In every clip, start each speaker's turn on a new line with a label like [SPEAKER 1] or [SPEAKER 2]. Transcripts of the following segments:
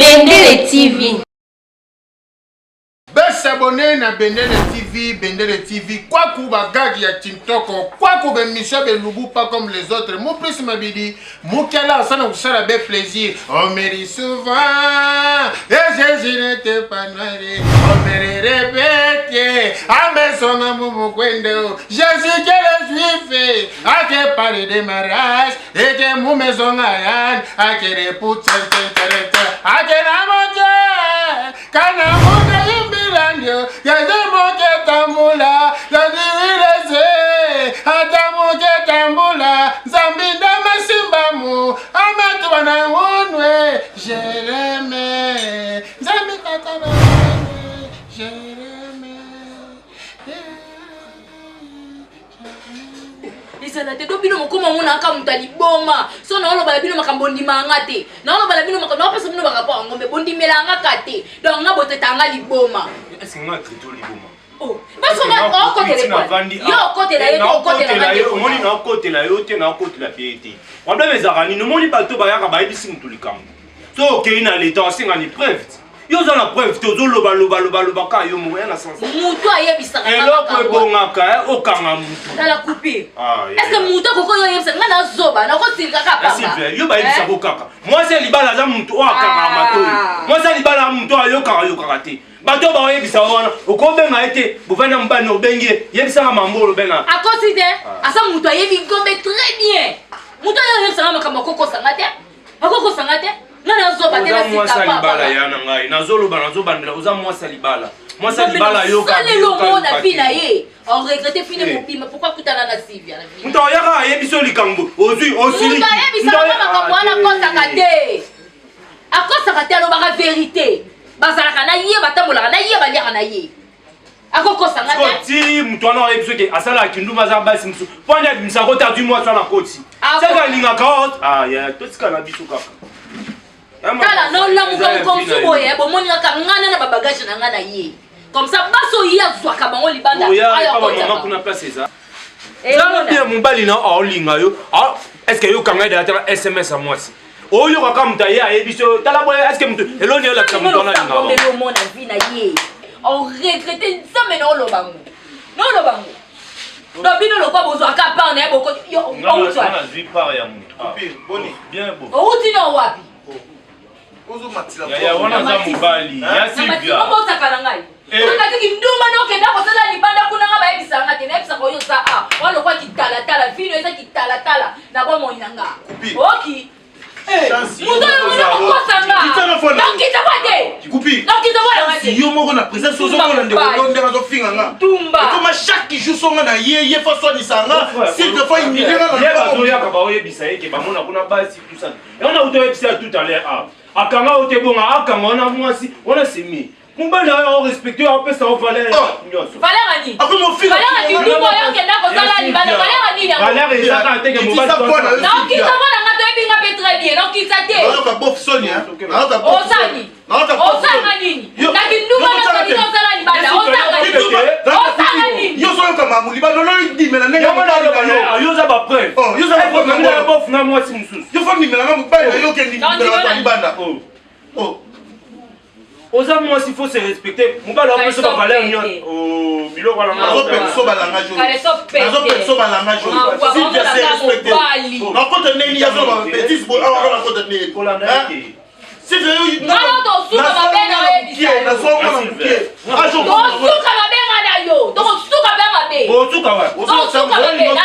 [SPEAKER 1] Bendele TV.
[SPEAKER 2] Besabone na Bendele TV, Bendele TV, kwaku ba gag ya Tintoko, kwaku be mission be lubu pas comme les autres. Mu plus mabidi, mukela asana kusala be plaisir. On me dit souvent, et Jésus n'était pas noir. On me répète, amesonga mumukwendo. Jésus que le juif, a ke parler de mariage, et que mumesonga yan, a ke repousse, a ke namoke. Kana moke yimbilandio, yaze moke tambula, yaziwileze, ata moke tambula, Nzambi ndama simbamu, amatuba na unwe, Jereme, Nzambi tata na unwe, Jereme.
[SPEAKER 1] Ezala te do bino mokoma omonaka moto ya liboma so naolobala bino makambo bondimaka nga te naolobala bino makambo naopesa bino barapport yango mbe bondimela nga ka te donc nga boteta nga liboma.
[SPEAKER 3] Est-ce que nga traite liboma?
[SPEAKER 1] Oh, yo okotela ye te okotela
[SPEAKER 3] ye omoni naokotela yo te naokotela mpe ye te problème ezalaka nini omoni bato bayaka bayebisi moto likambo so okei na leta osengani preuve yo oza na preuve te ozoloba loba loba loba kaka yo moko ya na sens
[SPEAKER 1] mutu ayebisaka
[SPEAKER 3] eloko ebongaka eh, okanga mutu
[SPEAKER 1] tala coupure ah, est ce que mutu akoki oyo oyebisa nga nazoba nakosilika kaka pamba
[SPEAKER 3] yo bayebisako eh? kaka mwasi ya libala aza mutu oyo akangaka ah. matoi mwasi ya libala aza mutu oyo ayokaka yokaka te bato oyo baoyebisa wana okobenga ye te bovandi na mobali na obengi ye yebisaka mambo olobenga
[SPEAKER 1] akosi te ah. aza mutu ayebi gombe très bien mutu oyo oyebisanga makambo akokosanga te akokosa nga te nga nazoba te
[SPEAKER 3] oza mwasi ya libala ya na ngai nazoloba nazobandela oza mwasi ya libala mwasi ya libala
[SPEAKER 1] yokalelo mona vi na ye oregrete fine eh. mobimba pourkui akutana na sylvia na
[SPEAKER 3] vie moto ayaka ayebi so likambo ozwi
[SPEAKER 1] osiliki moto ayebisaka makambo wana akosaka te akosaka te alobaka verité bazalaka na ye batambolaka na ye baliaka na ye akokosa nga te
[SPEAKER 3] ti moto wana oyebi soki asalaka kindumba aza basi mosusu mpo ani abimisaka kota azwi mwasi wana koti ah, seke alingaka ah, totika na biso kaka
[SPEAKER 1] tala nolamuka mokomosu boye bomoni kaka ngana na babagage na nga na ye comme ça basi oyo ye azwaka bango libanda
[SPEAKER 3] aya kuna place eza zala bien mobali na aolinga yo est ce que yokanga ye dayataka sms ya mwasi oyoka kaka moto aye ayebi so tala boye eske moto eloni elakisa moto wana
[SPEAKER 1] alingaka omona vie na ye oregrete nzambe na oloba ngo na oloba ngo donc bino lokwa bozwaka part na ye bokouti na wapi
[SPEAKER 3] wana aza mobali ya Sylvia
[SPEAKER 1] obosaka na ngai okatiki ndumba na okenda kosala libanda kuna nga bayebisaka nga te nayebisaka oyo oza a wana lokwa kitalatala vino eza kitalatala na bomoi na nga oki moto oyo mona kokosa nga nakita kwa te nakita kwa yanga te
[SPEAKER 4] yo moko na présence ozomona ndeko yo ndenge azofinga nga
[SPEAKER 1] tumba
[SPEAKER 4] ekoma chaque jour songa na ye ye fo aswanisa nga s'il te faut humilie nga
[SPEAKER 3] na bazoyaka baoyebisa ye ke bamona kuna basi tout ça yango na uta oyebisa ya tout à l'heure awa akanga yo te bonga akanga wana mwasi wana semi mobali na yo respecte yo apesa yo valeur oh. nyonso
[SPEAKER 1] valeur nini valeur kindumba oyo okenda kosala libanda valeur nini yango
[SPEAKER 3] valeur ezaka te ke mobali
[SPEAKER 1] naokisa mwana nga toyebi nga mpe très bien naokisa te osani osanga nini na kindumba nyonso nini osala libanda osanga nini osanga nini
[SPEAKER 4] yo ozoyoka mamu libanda olodimela ndenge
[SPEAKER 3] yo oza bapreuve
[SPEAKER 4] oh, yo oza
[SPEAKER 3] bapreuve na mwasi mosusu
[SPEAKER 4] yo fo ndimela nga mobali na yo okende ndimela libanda oh.
[SPEAKER 3] Oza mwasi faut se respecter. Mobali apesa ba valeur nyonso. Oh, biloko wana
[SPEAKER 4] nazopekisa ba langage oyo. Nazopekisa ba langage oyo. Sylvia se respecter. Nakota ndenge nini azo ba bêtise boye awa nakota ndenge.
[SPEAKER 3] Kolanda ye.
[SPEAKER 4] Sylvia yo
[SPEAKER 1] Ngana tosuka mabe na oyebisa yo.
[SPEAKER 4] Nazomona mokie.
[SPEAKER 1] Tosuka mabe nga na yo. Tokosuka mpe mabe.
[SPEAKER 3] Bosuka wapi?
[SPEAKER 1] Tosuka mabe. Na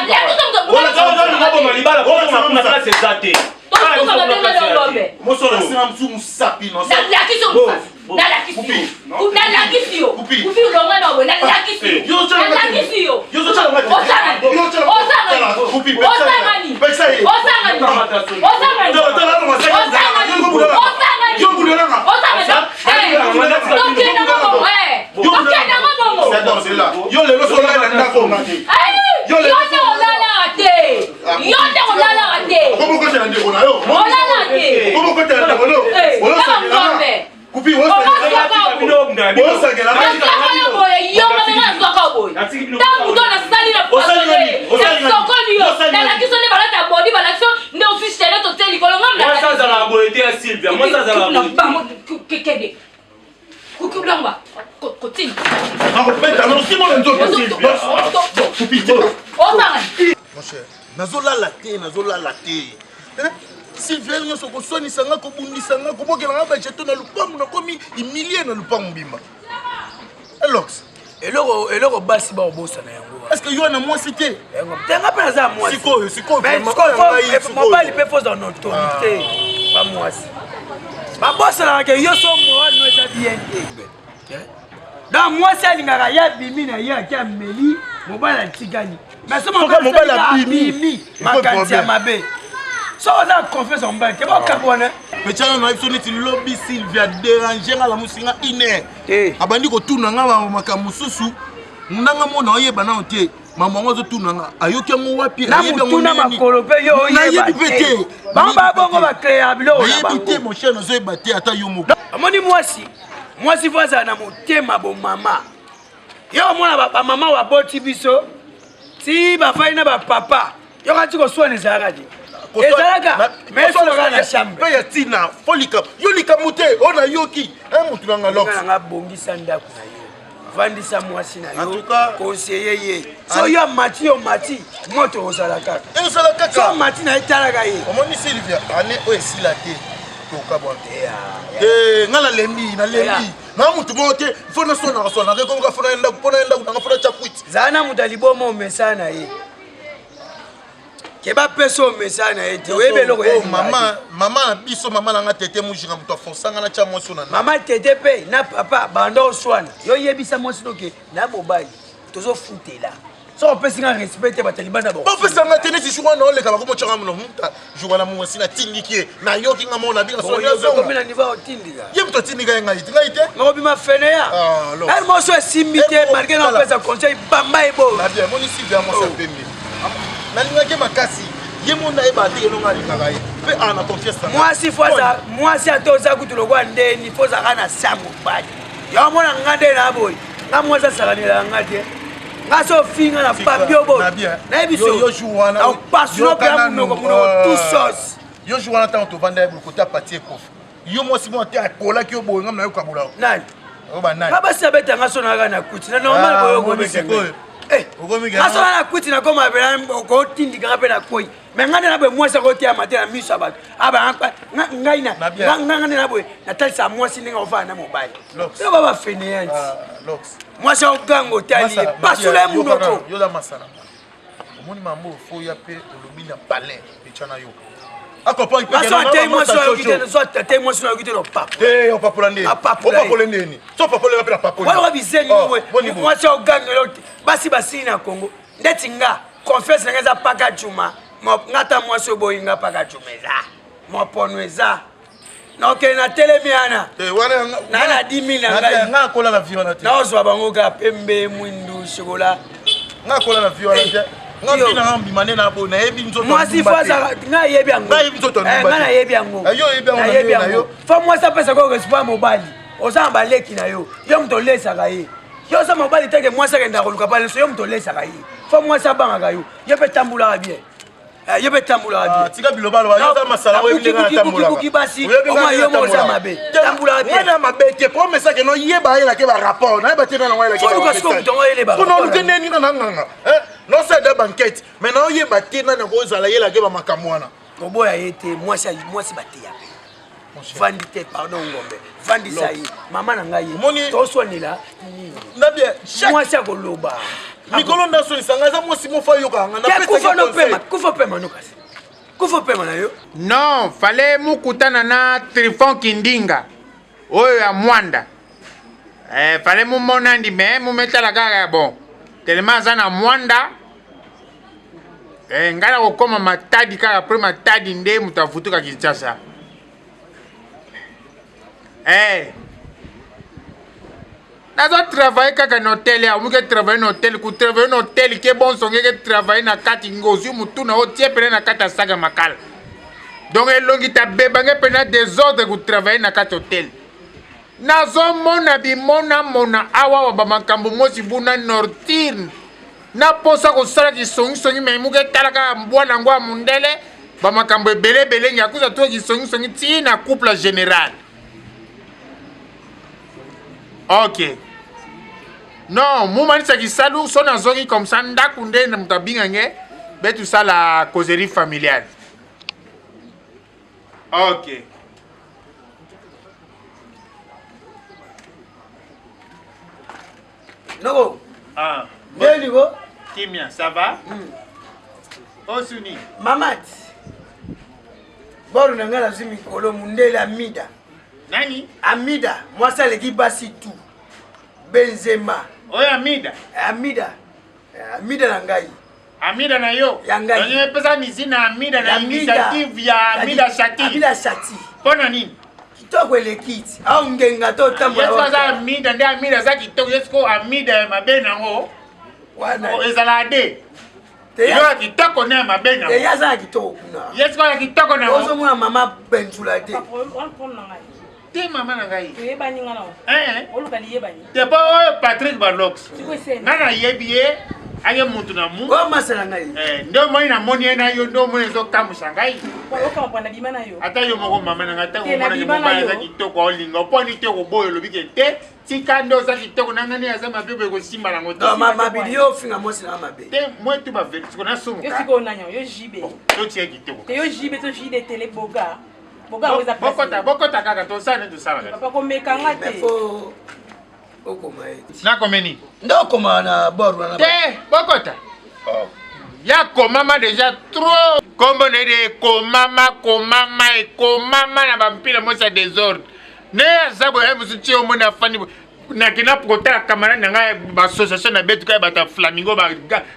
[SPEAKER 3] Olinga boma libala po kuna place eza te.
[SPEAKER 1] Tosuka mabe nga na ngombe.
[SPEAKER 4] Mosolo asinga mosusu mosapi
[SPEAKER 1] nalakisi yo mosapi nalakisi yo nalakisi yo kufi olonga na boye nalakisi yo nalakisi yo osangani osangani osangani osangani osangani osangani tokenda ngo bongo
[SPEAKER 4] yo lelo solala na ndako
[SPEAKER 1] yo nde olalaka te yo nde olalaka te
[SPEAKER 4] okomokotela ndeko na yo
[SPEAKER 1] olala te
[SPEAKER 4] okomokotela ndeko no
[SPEAKER 1] ngombe boye yo mama nazwaka boye ntango to nasali na nasokoli yo nalakisi nde balata bodi balakisi nde ozwi chaine totie likolo
[SPEAKER 3] ngazalaka boye te. te ya Sylvia, mwasi azalaka boye te.
[SPEAKER 1] Kende kukulangwa kotini.
[SPEAKER 4] Nakobeta nosimo na nzoto.
[SPEAKER 3] Sylvia.
[SPEAKER 1] Otanga.
[SPEAKER 4] Mon cher, nazolala te, nazolala te. Sylvia nyonso koswanisa nga, kobundisa nga, kobokela nga bajeto na lupangu, nakomi humilie na lupangu mbimba. Elox.
[SPEAKER 5] Eloko eloko basi bakobosana yango.
[SPEAKER 4] Est-ce que yo na mwasi te?
[SPEAKER 5] Te, nga mpe naza mwasi.
[SPEAKER 4] Sikoyo, sikoyo,
[SPEAKER 5] Mais
[SPEAKER 4] vraiment,
[SPEAKER 5] sikoyo,
[SPEAKER 4] oyo ngai, sikoyo.
[SPEAKER 5] Mobali mpe fo na autorité. Bamwasi babosanaka ke yo so moral no eza bien te. Donc mwasi alingaka ye abimi na ye, ake ameli, mobali atikali. Mais so
[SPEAKER 4] Soki mobali abimi, eko
[SPEAKER 5] makanisi ya
[SPEAKER 4] problème.
[SPEAKER 5] Mabe so oza na confiance ya mobali te, bokabo wana.
[SPEAKER 4] Petiana na biso neti lobi, Sylvia dérange nga, lamusi nga une heure.
[SPEAKER 5] Te.
[SPEAKER 4] Abandi kotuna nga makambo mosusu, ndanga mona oyeba nano te. Mambo yango azotuna nga, ayoki yango wapi?
[SPEAKER 5] Na
[SPEAKER 4] Ayebi yango
[SPEAKER 5] motuna
[SPEAKER 4] ndenge nini?
[SPEAKER 5] makolo mpe yo oyeba
[SPEAKER 4] Nayebi mpe
[SPEAKER 5] te.
[SPEAKER 4] te.
[SPEAKER 5] Bango
[SPEAKER 4] Nayebi
[SPEAKER 5] babongo
[SPEAKER 4] mpe te.
[SPEAKER 5] bacréa biloko na
[SPEAKER 4] Nayebi te.
[SPEAKER 5] bango.
[SPEAKER 4] Mon cher, nazoyeba te, ata yo moko.
[SPEAKER 5] Amoni mwasi, mwasi fo azala na motema bomama. Yo omona bamama baboti biso ti bafai na bapapa, yoka ti koswana ezalaka te, ezalaka mais esolaka na chambre.
[SPEAKER 4] Mpe ya ntina fo likambo yo, likambo te oyo nayoki motu nanga Lox.
[SPEAKER 5] Nga nanga bongisa ndako na yo, vandisa mwasi na
[SPEAKER 4] En
[SPEAKER 5] yo,
[SPEAKER 4] tout cas-
[SPEAKER 5] conseiller ye. So yo amati, yo mati moto, ozala kaka.
[SPEAKER 4] Ezala
[SPEAKER 5] So
[SPEAKER 4] kaka.
[SPEAKER 5] amati na ye, talaka ye.
[SPEAKER 4] Omoni Sylvia, ane oyo esila te, tokabwana te. Nga nalembi, nalembi na mutu moko te. Fo naswanaka swanaka, ekomaka fo naye ndako, mpo naye ndako nanga, fo natya kwiti.
[SPEAKER 5] Zala na moto ya liboma, omesana na ye, ke bapesa omesana na ye te, oyebi eloko ya
[SPEAKER 4] Oh,
[SPEAKER 5] lingaka te.
[SPEAKER 4] Mama, mama na biso, mama nanga tete mujinga, moto afonsanga natya mwasi oyo na ndako.
[SPEAKER 5] Mama tete mpe na papa banda oswana, yo yebisa mwasi noke na mobali tozofutela. So opesi nga respect te, bato ya libanda.
[SPEAKER 4] Bopesanga te, neti jour wana oleka bakomotyanga mono muta jour wana mwasi natindiki ye, nayoki nga moko nabika.
[SPEAKER 5] Okomi na niveau ya otindika.
[SPEAKER 4] Ye moto atindika ye, ngai te, ngai te.
[SPEAKER 5] Nakobima fene ya
[SPEAKER 4] Ah, alors.
[SPEAKER 5] ere moso esimbi te.
[SPEAKER 4] Eh,
[SPEAKER 5] Malgré na
[SPEAKER 4] tala.
[SPEAKER 5] opesa conseil, bamba ebo.
[SPEAKER 4] Nabi amoni Sylvia, mwasi ya pembe, nalingaki makasi. Ye mo nayeba te elongo alingaka ye mpe aa na confiance na ngai.
[SPEAKER 5] Mwasi fo aza mwasi, ata oza kutu lokwa ndeni, fo ozalaka na sa mobali. Yo omona nga nde na boye, nga mwasi asakanelaka nga te. Nga so ofinga na papi oboye,
[SPEAKER 4] Nabi, eh.
[SPEAKER 5] nayebi.
[SPEAKER 4] Yo jour wana
[SPEAKER 5] Opasula mpe ya monoko, monoko tout sauce.
[SPEAKER 4] Yo jour wana, ntango tovanda ye kote apatie kofi, yo mwasi moko te akolaki yo boye, ngam nayokabola.
[SPEAKER 5] Nani?
[SPEAKER 4] Oyo banani?
[SPEAKER 5] Nga basi abetanga so nayaka na kuti na normal.
[SPEAKER 4] Ah,
[SPEAKER 5] Boye
[SPEAKER 4] omoni
[SPEAKER 5] okobetanga.
[SPEAKER 4] sikoyo. Okomi
[SPEAKER 5] Nga so na kuti nakoma pena kotindikanga mpe nakwei. Me nga nde na boye, mwasi akoteyama te na miso ya bato. Aba ngai na
[SPEAKER 4] Na bien.
[SPEAKER 5] nga nde na boye, natalisaka mwasi ndenge akofana na mobali.
[SPEAKER 4] Lox.
[SPEAKER 5] Yo ba bafeneyanti.
[SPEAKER 4] Ah, Lox.
[SPEAKER 5] Mwasi akoganga, otali ye, pasula ye monoko.
[SPEAKER 4] Yoza masala, omoni mambo fo ya mpe olobi na palin petya na yo akomprendre.
[SPEAKER 5] Mwasi atei, mwasi oyoki te, so atei mwasi oyoki te, lopapa.
[SPEAKER 4] Te, opapola nde.
[SPEAKER 5] Apapola ye.
[SPEAKER 4] Opapola ndeni? So opapola mpe na papoli.
[SPEAKER 5] Wana bizengi.
[SPEAKER 4] Oh, boni boye?
[SPEAKER 5] Mwasi akogangela te. Basi basili na Congo ndeti nga confiance nanga eza paka juma. Nga ta mwasi oboyi nga, paka juma eza mopono, eza nakokende na telemi wana.
[SPEAKER 4] Te, wana
[SPEAKER 5] Na na 10 000 na ngai.
[SPEAKER 4] Nga nakola na vie wana te.
[SPEAKER 5] Naozwa bango kaka pembe, mwindu, chocolat.
[SPEAKER 4] Nga nakola na vie wana te. Nga
[SPEAKER 5] Yo.
[SPEAKER 4] vi nanga mbima nde na boye, nayebi nzoto ya
[SPEAKER 5] Mwasi
[SPEAKER 4] ndumba
[SPEAKER 5] fo
[SPEAKER 4] te.
[SPEAKER 5] azala, nga nayebi yango.
[SPEAKER 4] Nga yebi nzoto ya
[SPEAKER 5] Eh,
[SPEAKER 4] ndumba
[SPEAKER 5] nga
[SPEAKER 4] te.
[SPEAKER 5] nayebi yango.
[SPEAKER 4] Eh, yo oyebi yango na
[SPEAKER 5] Nayebi
[SPEAKER 4] ndenge na
[SPEAKER 5] yango.
[SPEAKER 4] yo.
[SPEAKER 5] Fo mwasi apesaka oyo respect ya mobali. Oza na baleki na yo, yo moto olesaka ye. Yo oza mobali teke mwasi akendaka koluka baleso, yo moto olesaka ye. Fo mwasi abangaka yo. Yo mpe tambulaka bien. Eh, yo mpe tambulaka
[SPEAKER 4] Ah,
[SPEAKER 5] bien.
[SPEAKER 4] tika bilobaloba, yo oza masala, oyebi ndenge natambolaka.
[SPEAKER 5] Buki basi.
[SPEAKER 4] Oyebi
[SPEAKER 5] Omwa
[SPEAKER 4] ndenge
[SPEAKER 5] yo mo oza
[SPEAKER 4] natambolaka.
[SPEAKER 5] mabe.
[SPEAKER 4] Te,
[SPEAKER 5] Tambulaka bien.
[SPEAKER 4] nga na mabe te. Promesse ake noyeba ayelake barapport, nayeba te nana
[SPEAKER 5] Fo luka sikoyo moto yango ayeleba
[SPEAKER 4] mpona
[SPEAKER 5] rapport
[SPEAKER 4] oluke
[SPEAKER 5] yango.
[SPEAKER 4] ndeni nga na nganga nosala bankete, mais naoyeba te nani akozala yelake bamakambo wana.
[SPEAKER 5] Koboya ye te. Mwasi, mwasi bateya mpe vandi te. Pardon ngombe, vandisa ye, mama na ngai ye. Toswanela nini?
[SPEAKER 4] Nabie
[SPEAKER 5] Mwasi akoloba.
[SPEAKER 4] Mikolo ndasolisanga eza mwasi moko ayokaka nga.
[SPEAKER 5] Te, kufa no pema, kufa pema no, kasi kufa pema na yo.
[SPEAKER 2] Non, fallait mukutana na Trifon Kindinga oyo ya Mwanda. Eh, fallait mumona ndi me mumetala kaka bon, tellement aza na Mwanda. Eh, ngai na kokóma Matadi kaka après Matadi nde moto afutuka Kinshasa. Eh, nazo travaille kaka na hotel ya omuke, travaille na hotel, kotravaille na hotel ke bon songe ke travaille na kati, ngozwi mutu na otie pene na kati ya saka makala, donc elongi tabebange mpena désordre. Kotravaille na kati hotel, nazomona bimonamona awa wa bamakambo mosi buna nortirne na posa kosala kisongisongi, me muke etala kaka mbwa nango ya mondele. Bamakambo ebele ebele nyakuza to kisongisongi ti na couple général. Ok. Non, mumanisa kisalu so nazongi comme ça ndaku nde moto abinga nge be tosala causerie familiale. Ok.
[SPEAKER 5] Noko.
[SPEAKER 2] Ah.
[SPEAKER 5] Nde ko?
[SPEAKER 2] Kimia, ça va? Osuni.
[SPEAKER 5] Mamat. Boro na ngai nazwi mikolo mundele Amida.
[SPEAKER 2] Nani?
[SPEAKER 5] Amida, mwasi aleki basi tu. Benzema.
[SPEAKER 2] Oyo Amida.
[SPEAKER 5] Amida. Amida na ngai.
[SPEAKER 2] Amida na yo.
[SPEAKER 5] Ya ngai.
[SPEAKER 2] Yango epesa mizina Amida na initiative ya Amida Shati.
[SPEAKER 5] Amida Shati.
[SPEAKER 2] Mpo na nini?
[SPEAKER 5] Kitoko eleki ti. Au ngenga to tambola.
[SPEAKER 2] Yesu aza Amida nde Amida aza kitoko. Yesu ko Amida ya mabe nango.
[SPEAKER 5] Wana.
[SPEAKER 2] Ezala de. Yo ya kitoko nde ya mabe nango.
[SPEAKER 5] Ye aza ya kitoko kuna.
[SPEAKER 2] Yesu ya kitoko nango.
[SPEAKER 5] Ozomona mama Benzula te.
[SPEAKER 2] Te mama na ngai.
[SPEAKER 1] Toyebani nga na.
[SPEAKER 2] Eh.
[SPEAKER 1] Oluka liyebani.
[SPEAKER 2] Te po oyo Patrick Balox. Nga nayebi ye aye mutu na mu.
[SPEAKER 5] Oyo masala ngai.
[SPEAKER 2] Eh, nde omoni namoni ye na yo nde omoni ezokamwisa ngai.
[SPEAKER 1] Okama pona bima na yo.
[SPEAKER 2] Ata yo moko mama na ngai ntango omonaki mobali aza kitoko olinga oponi te koboya olobi ke te tika nde oza kitoko na ngai nde aza mabe boye kosimba nango te.
[SPEAKER 5] Mabidi yo ofinga mwasi na mabe.
[SPEAKER 2] Te moi tu baverité siko nasumuka.
[SPEAKER 1] Yo sikoyo nani yo JB.
[SPEAKER 2] Totie kitoko.
[SPEAKER 1] Te yo JB to JD tele boga.
[SPEAKER 2] Bokota bokota kaka tosala nde tosalaka.
[SPEAKER 1] Papa komeka nga te.
[SPEAKER 5] Okoma ye.
[SPEAKER 2] Nakomeni.
[SPEAKER 5] Nde okoma na bord wana.
[SPEAKER 2] Te bokota. Oh. Ya komama deja trop. Kombo na ye ekomama komama ekomama na bampila mosi ya desordre. Ne aza boye mosusu tie omoni afandi nakenda kotala camarade na ngai baassociation na betu kaka bato ya flamingo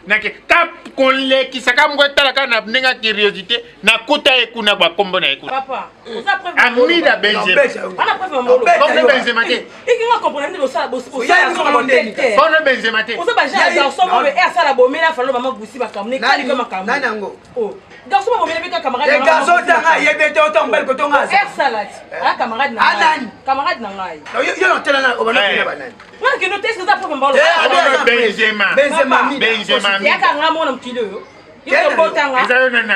[SPEAKER 2] nake ka kolekisa ka moko etala kaka na ndenge ya curiosité nakuta ye kuna bakombo na ye kuna amida benzema benzema te kono benzema te
[SPEAKER 1] Garçon ba bomela beka camarade
[SPEAKER 5] na garçon tanga ayebi te oto mobali koto nga
[SPEAKER 1] air salade ah camarade na ngai camarade na ngai
[SPEAKER 5] yo yo na tela na obana kina banani
[SPEAKER 1] wana kendo te eza propre mbalo
[SPEAKER 2] Benzema
[SPEAKER 5] Benzema
[SPEAKER 2] Benzema
[SPEAKER 1] yaka nga mona mokili oyo yo tobotanga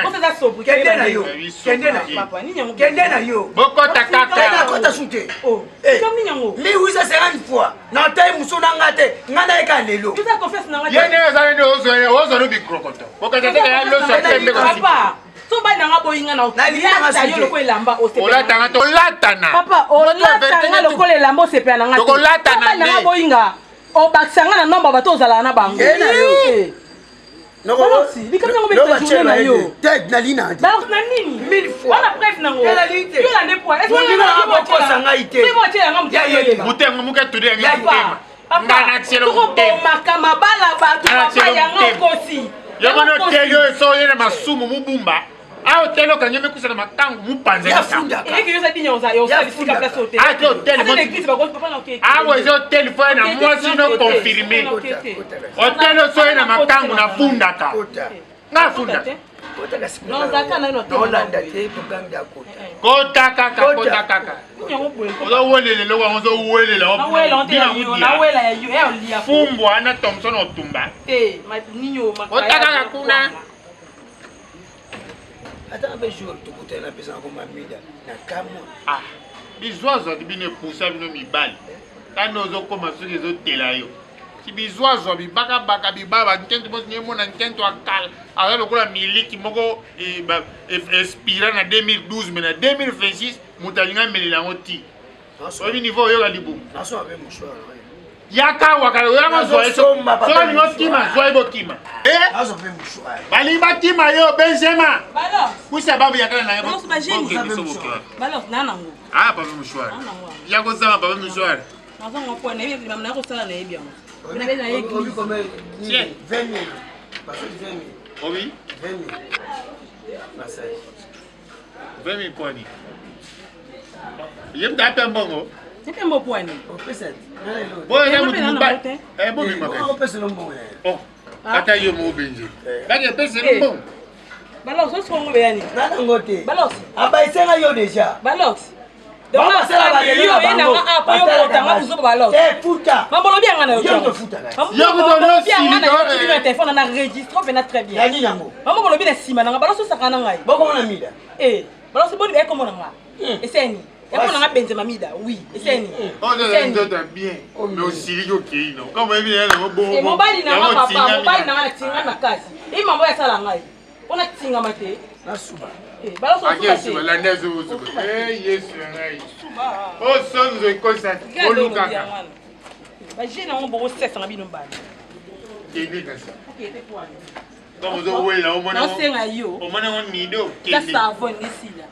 [SPEAKER 1] oso eza sobriquet
[SPEAKER 5] kende na yo kende na yo kende na yo
[SPEAKER 2] bokota kaka
[SPEAKER 5] kota su te 1850 fois na tai mosu na nga te nga nayeka lelo
[SPEAKER 2] ye nde ozali nde ozwa no bikrokoto bokata te kaya loso ya pembe
[SPEAKER 1] papa so bali nanga boyinga na olata yo lokola elamba
[SPEAKER 2] olatanga te olatana
[SPEAKER 1] papa olatanga lokola elamba osepela na nga te
[SPEAKER 2] tokolatana
[SPEAKER 1] nanga boyinga obakisa nga na nombre bato ozalaka na bango likambo yango beta journée na yo na nini wana preuve nango yo lande poa
[SPEAKER 5] okosa ngai te
[SPEAKER 2] motema moke tudi yango motema nga natiela
[SPEAKER 1] tokobomaka mabala bato papa yango okosi
[SPEAKER 2] yo mona oteli oyo so oye na masumu mubumba awa oteli okangi mikusa na makangu mupanzaawa eza oteli fo ye na mwasi no confirme oteli oso ye na makangu nafundaka nga afundaka kota kaka kota kaka ozowelela eloko yango ozowelela fumbwa na thomson otumba ota kaka kuna
[SPEAKER 5] ata mpe jour tokutana napesaka komamida na kamwa
[SPEAKER 2] ah bizwazwa bino epusa bino mibali tani ozokoma soki ezotela yo ti bizwazwa bibakabaka bibaba nkento mosi nyemona nkento akala aza lokola miliki moko espira na 2012 me na 2026 moto alingi amelela yango ti oyebi niveau oyoka libumu yaka awa kala oyanga zwa ye soki olingi okima zwa ye bokima balingi bakima yo benzema kusa babu yakala na ye ah papa mouchoir ya kozanga papa mouchoir
[SPEAKER 1] nazanga mpo nayebi makambo naye kosala nayebi yango
[SPEAKER 2] Obi? 20 000 pwani. Ye mta ape mbongo.
[SPEAKER 1] Ape mbongo pwani.
[SPEAKER 2] Boyo na mutu mobali. Eh bobima. Oh. Ata yo mo benje. Baki epesa mbongo.
[SPEAKER 1] Balox, osi kongo beyani.
[SPEAKER 5] Nana ngote.
[SPEAKER 1] Balox.
[SPEAKER 5] Abayisenga yo déjà.
[SPEAKER 1] Balox.
[SPEAKER 5] Basala ba réunion na bango. Batalaka
[SPEAKER 1] ngai.
[SPEAKER 5] Te futa.
[SPEAKER 1] Mabolobi yanga na yo.
[SPEAKER 5] Yo moto futa ngai.
[SPEAKER 2] Yo moto
[SPEAKER 1] Mabolobi yanga na yo
[SPEAKER 2] osili,
[SPEAKER 1] tiki na telefone na registre mpena très bien.
[SPEAKER 5] Ya nini yango?
[SPEAKER 1] Mama bolobi na nsima na nga balososaka na ngai.
[SPEAKER 5] Bokomona mida.
[SPEAKER 1] Eh, baloso boni baye komona nga. Eseni. Ya mona nga Benzema Mida. Oui, eseni.
[SPEAKER 2] Oyo nzoto ya bien mais osiliki okei no kama oyebi na ye nango bongo
[SPEAKER 1] Eh, mobali na nga papa, mobali na nga natingami makasi. E mambo ya sala ngai. Mpona tingama te.
[SPEAKER 5] Nasuba.
[SPEAKER 1] Eh, baloso
[SPEAKER 2] ake
[SPEAKER 1] osuka
[SPEAKER 2] suba
[SPEAKER 1] te.
[SPEAKER 2] landa ezokosuba e yesu na ngai o sonzo ekosa olukaka
[SPEAKER 1] Bajeune yango bokosesanga bino mbala.
[SPEAKER 2] Kende kasi donc ozowela
[SPEAKER 1] Naosenga yo.
[SPEAKER 2] omona ngo nido
[SPEAKER 1] Ta
[SPEAKER 2] kende
[SPEAKER 1] savon esila.